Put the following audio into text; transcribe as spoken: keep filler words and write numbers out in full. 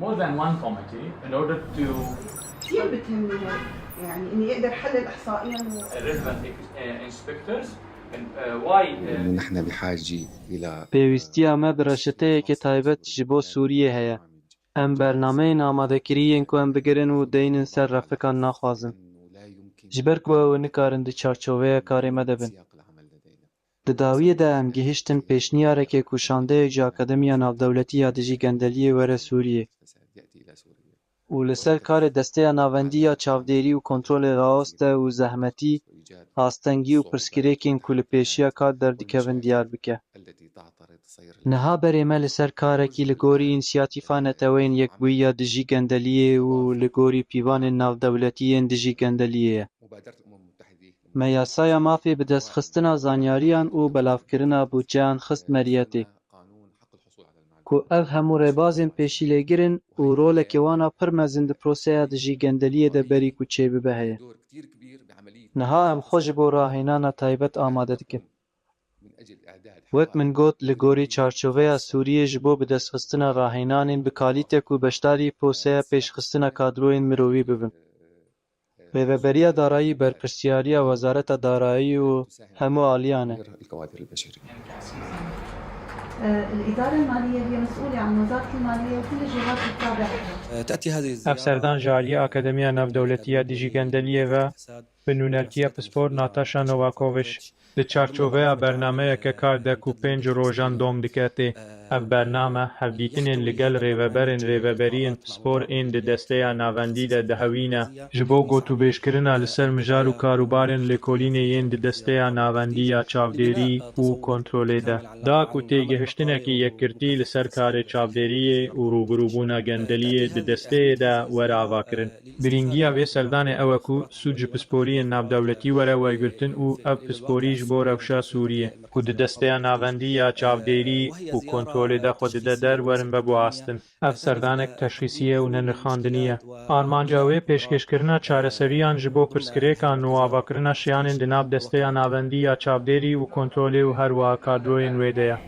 more than one committee in order to كثير بتهمني هاي، يعني اني اقدر حلل احصائيا و relevant ex- uh, inspectors and uh, why uh, نحن بحاجة إلى پێویستیە me bi reçeteyekê taybet ji bo Sûriyê heye. Em bernameyên amadekirî yên ku em bigirin û deynin ser refikan naxwazin. Ji ber ku ew nikarin di çarçoveya karê me de bin. Di dawiyê de em gihiştin pêşniyarekê ku şandeyek ji Akademiya Navdewletî ya Dijî Gendeliyê were Sûriyê û li ser karê Desteya Navendî ya Çavdêrî û Kontrolê raoste û zehmetî, astengî û pirsgirêkên ku li pêşiya kar derdikevin diyar bike. Niha berê me li ser karekî li gorî însiyatîfa Neteweyên Yekbûyî ya Dijî Gendeliyê û li gorî pîvanên navdewletî yên dijî gendeliyê ye. Me yasaya mafê bidestxistina zanyariyan û belavkirina budceyan xist meriyetê. Ku ev hemû rêbazên pêşîlêgir in û rolekê wan a pir mezin di proseya dijî gendeliyê de berî ku çêbibe heye. Niha em xwe ji bo rahênana taybet amade dikin. Wek min got, li gorî çarçoveya Sûriyê ji bo bidestxistina rahênanên bi kalîte ku beşdarî proseya pêşxistina kadroyên mirovî bibin. Rêveberiya Darayî berpirsiyariya Wezareta Darayî û hemû aliyan e. الكوادر البشرية. الإدارة المالية هي مسؤولة عن وزارة المالية وكل الجهات التابعة لها. تأتي هذه Ev serdan ji aliyê Akademiya Navdewletî ya Dijî Gendeliyê ve bi nûnertiya pispor Natasha Novakovic di çarçoveya bernameyeke kar de ku pênc rojan dom dike tê. Ev bername hevdîtinên li gel rêveberên rêveberiyên pispor ên di desteya navendî de dihewîne, ji bo gotûbêjkirina li ser mijar û karûbarên lêkolînê yên di desteya navendî ya çavdêrî û kontrolê de, da ku têgihiştinekî yekgirtî li ser karê çavdêriyê û rûbirûbûna gendeliyê di desteyê de were avakirin. Girîngiya vê serdanê ew e ku sûd ji pisporiyên navdewletî were wergirtin û ev pisporî ji bo rewşa Sûriyê, ku di desteya navendî ya çavdêrî û kontrolê de xwe dide der, werin veguhastin. Ev serdanek teşxîsî ye û ne nirxandinî ye. Armanca wê pêşkêşkirina çareseriyan ji bo pirsgirêkan û avakirina şiyanên di nav desteya navendî ya çavdêrî û kontrolê û her wiha kadroyên wê de ye.